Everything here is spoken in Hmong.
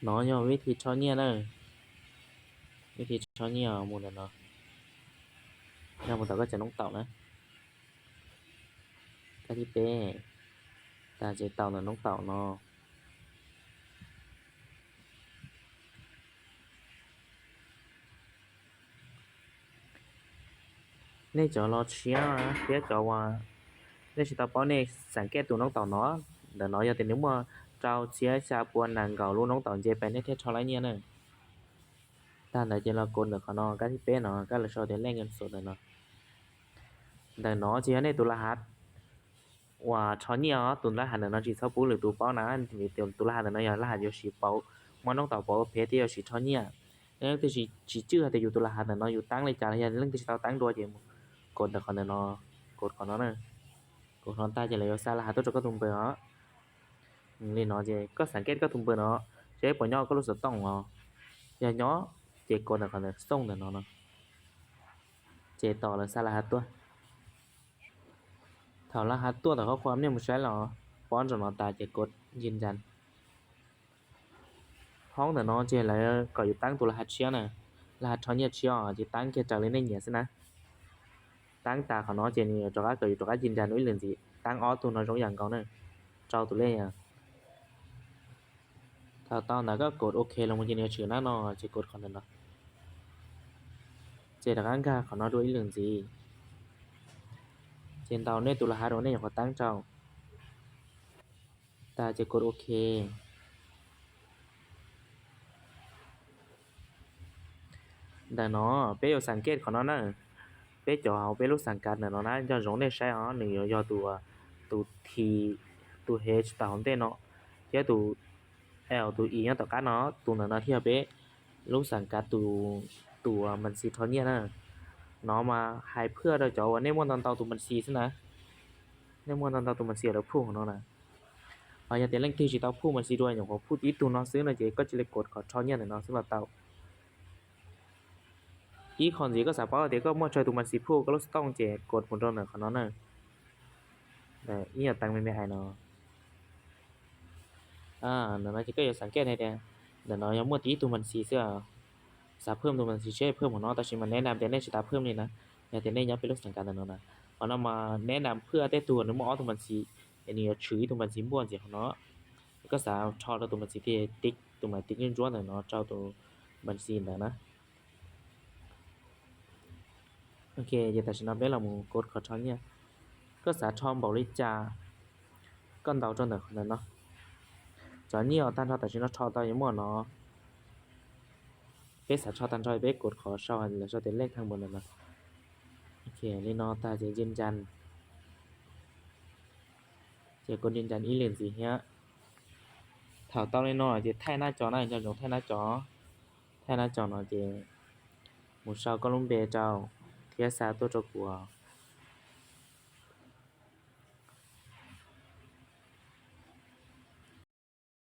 Nov yog vib thi rho nyiaj na. Vib thi rho nyiaj mus ntawm no, yog mus tom koj cov noob taum na. Kab thib peb, tas ces tau ntawm noob taum no. Nej cov los tshiab thiab cov uas nej tsis tau paub, nej xam kej tus noob taum no. Ntawm no yog tias nws muaj rau txhiab xya pua nees nkaum lub noob taum nce pem nej thiaj rho laib nyiaj na. Tag ntawd ces los kov ntawm qhov no, kab thib peb no, kab lawv sau tias lej nkees xus ntawm no. Ntawm no ces yog nej tus laj hav uas rho nyiaj os. Tus laj hav ntawm no tsis txhob pub lwm tus paub na, vim tus laj hav ntawm no yog laj hav yuav siv pauv, muaj noob taum pauv phev thiab yuav siv rho nyiaj. Nej leej twg tsis tswj hais tias yus tus laj hav ntawm no yus tab li cas los yog leej twg tsis tau tab dua ces mus kov ntawm qhov ntawm no, kov qhov no na. Kov qhov no tag ces lawv yuav xa laj hav tuaj rau koj tus npawb os. Li no ces koj xam kej koj tus npawb no, seb puas nyob koj lub xov tooj os. Yog nyob ces kov ntawm qhov ntawm xoo ntawm no no, ces tos lawv xa laj hav tuaj. Thaum laj hav tuaj ntawm qhov qhua nej mus saib los pob ntsam no tas ces kov yig ntsa. Hoob ntawm no ces lawv kom yus tab tus laj hav tshiab na, laj hav rho nyiaj tshiab os, ces tab kiag raws li nej nyiam xwb na. Tab tas qhov no ces nws yuav rov qab kom yus rov qab yig ntsa ib lwm ntxiv, tab ob tug no zoo yam nkaus na, rau tus lej. Thaum tau ntawd koj kov ok los mus ces nws yuav tshwm nab no ces kov qhov ntawm no, ces rov qab nkag qhov no dua ib lwm ntxiv, ces ntaus nej tus laj hav rau nej nyuam qhuav tab rau. Tas ces kov ok. Ntawm no peb yuav xam kej qhov no na. Peb cov hauv peb lub xam kav ntawm no na, nco ntsoov nej saib os, nws yuav yog tus, tus thi, tus hev tsis tau hauv ntej no, thiab tus L tus I nyob tom qab no, tus ntawm no thiaj yog peb lub xam kav tus, tus mas xis rho nyiaj na. No mas hais phwj rau cov uas nej muaj ntau ntau tus mas xis xwb na. Nej muaj ntau ntau tus mas xis lawv phuj hauv no na. Ho yog tias leej twg tsis tau phuj mas xis dua, nyuam qhuav phuj ib tug no xwb no ces koj cia li kov qhov rho nyiaj ntawm no xwb los tau. Ib qho ntxiv koj xav paub tias koj muaj tsawg tus mas xis phuj koj lub xov tooj ces kov mus rau ntawm qhov no na. Ib yam teev me me hais no. Ntawm no ces koj yuav xam kej hais tias ntawm no yog muaj tib tug mas xis xwb, xav phwj tus mas xis seb phwj mus no, tab sis mas neb nam tias nej tsis tas phwj li na. Yog tias nej nyob peb lub xam kav ntawm no na, qhov no mas neb nam phwj tej tug nws muaj ob tug mas xis, es nws yuav tshwm ib tug mas xis npuaj ntxiv qhov no. Koj xav rho rau tus mas xis tiag, tiv tus mas tiv ntsuab ntawm no rau tus mas xis ntawd na. Ok, ces tam sim no peb los mus kov qhov rho nyiaj. Koj xav rho npaum li cas koj ntaus rau ntawm qhov ntawm no. Cov nyiaj uas tag nrho tam sim no rho tau yuav muaj no. Peb xav rho tag nrho peb kov qhov sau lawv sau tias lej thaj npaum ntawm no. Ok, li no tag ces yig ntsa. Ces kov yig ntsa ib lwm ntxiv thiab. Thaum tau li no ces thaij nab co na, nco ntsoov thaij nab co. Thaij nab co no ces mus sau koj lub npe rau thiab xa tuaj rau kuv.